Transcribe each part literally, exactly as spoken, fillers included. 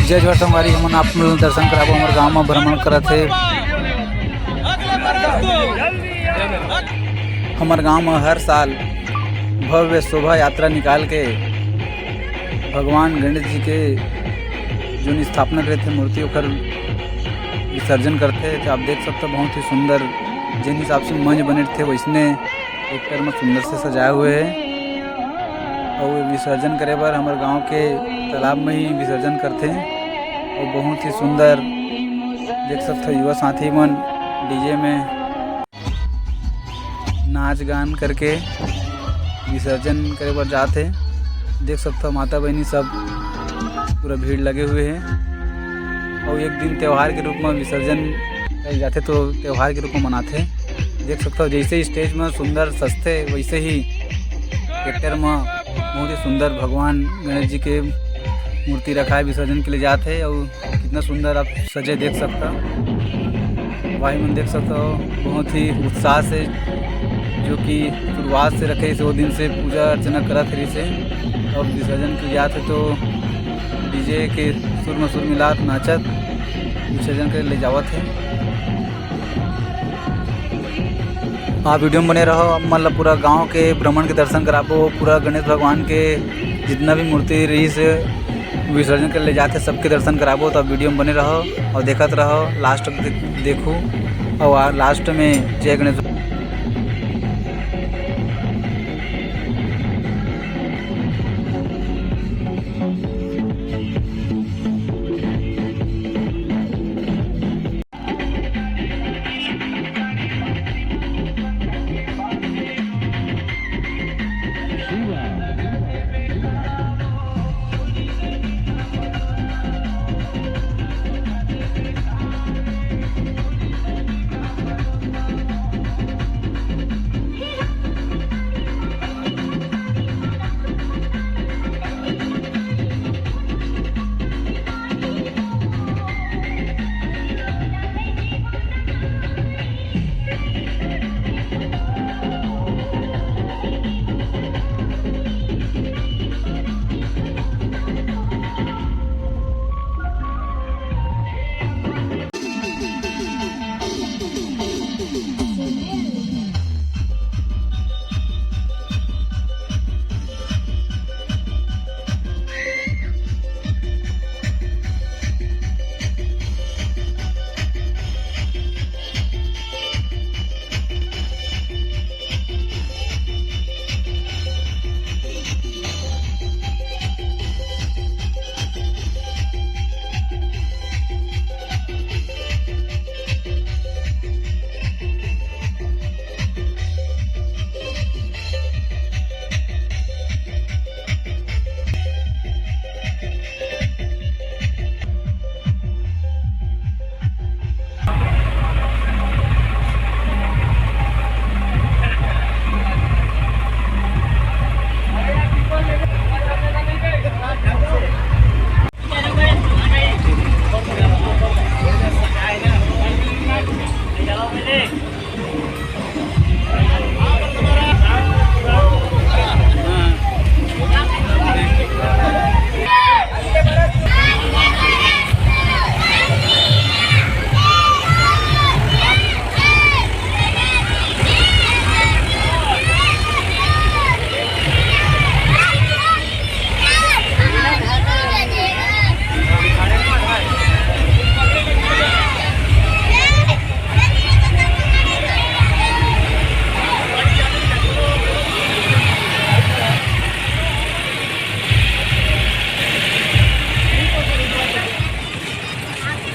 जय जोहार संगवारी, हमन आप मन ल दर्शन कराबो। हमर गांव म भ्रमण करत हे। हमर गांव म हर साल भव्य शोभा यात्रा निकाल के भगवान गणेश जी के जोन स्थापना करे थे मूर्ति, ओकर विसर्जन करथे। तो आप देख सकते हो, बहुत ही सुंदर, जिन हिसाब से मंच बने थे, वैसने ट्रैक्टर में सुंदर से सजाए हुए है। और विसर्जन करे बर हमर गांव के तालाब में ही विसर्जन करथे। और बहुत ही सुंदर देख सकते हो, युवा साथी मन डीजे में नाच गान करके विसर्जन करे बर जात हे। देख सकते हो, माता बहनी सब पूरा भीड़ लगे हुए हे। और एक दिन त्योहार के रूप में विसर्जन करे जाथे, तो त्योहार के रूप में मनाथे। देख सकते हो, जैसे ही स्टेज में सुंदर सजथे, वैसे ही ट्रैक्टर में बहुत ही सुंदर भगवान गणेश जी के मूर्ति रखाए, विसर्जन के लिए जात हे। और कितना सुंदर आप सजे देख सकता, भाई मन देख सकता हो, बहुत ही उत्साह से, जो कि शुरुआत से रखे से, वो दिन से पूजा अर्चना करत रहिस हे। और विसर्जन के जात हे, तो डीजे के सुर में सुर मिलात, नाचत विसर्जन के ले जावत हे। आप वीडियो में बने रहो, आप मन ला पूरा गांव के भ्रमण के दर्शन कराबो, पूरा गणेश भगवान के जितना भी मूर्ति रहिस हे, विसर्जन के ले जाथे, सबके दर्शन कराबो। तो आप वीडियो में बने रहो और देखत रहो, लास्ट तक दे-, देखू। और आ-, लास्ट में जय गणेश।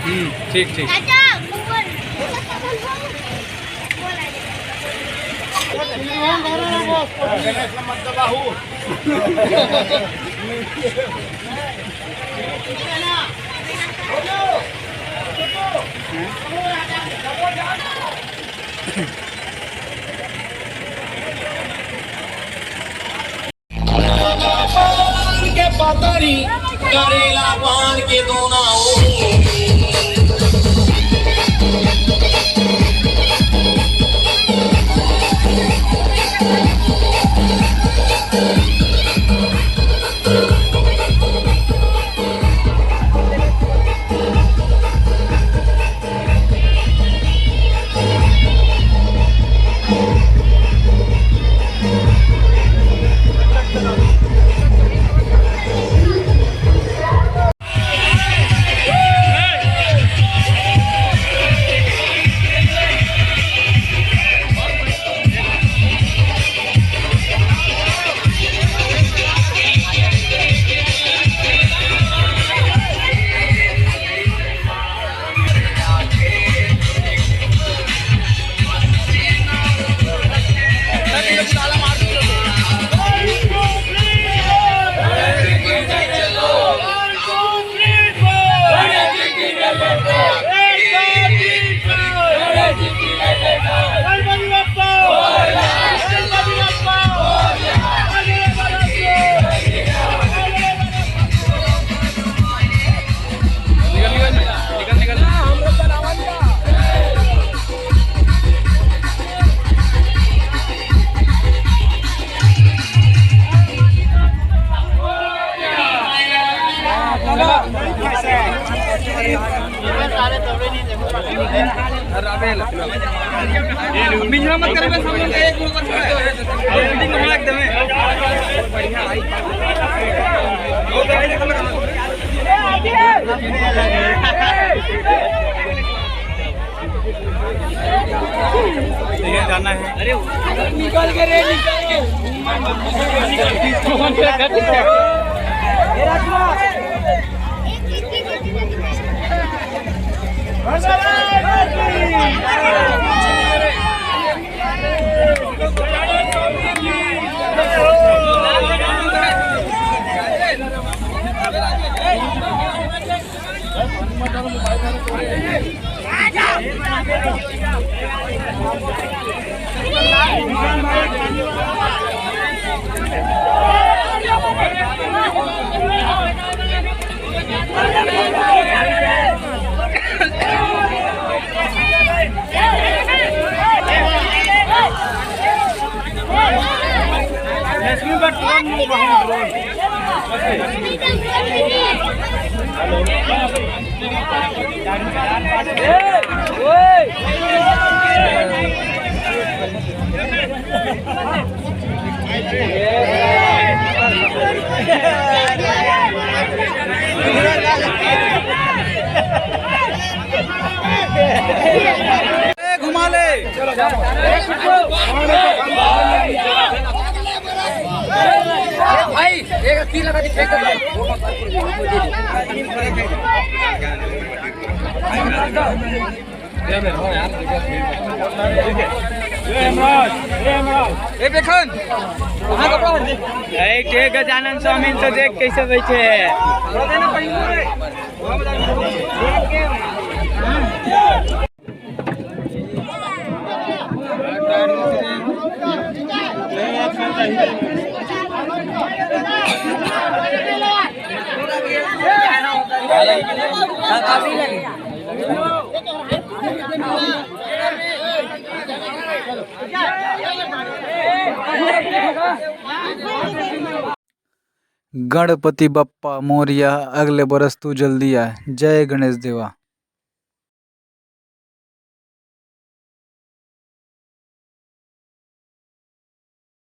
हम्म, ठीक, ठीक। पान के पतरी, करेला पान के दोना ओ। मिंजरा मत करबे, सब लोग एक ऊपर से। Editing बना एकदम। ये जाना है। अरे निकल के रे, निकल के। ए, घुमा ले। भाई, एक तीर लगा के फेंक दे। ए, देखन, कहाँ कपड़ा है? ए, के गजानन स्वामी तो देख कैसे बैठे हैं। गणपति बप्पा मोरिया, अगले बरस तू जल्दी आ। जय गणेश देवा।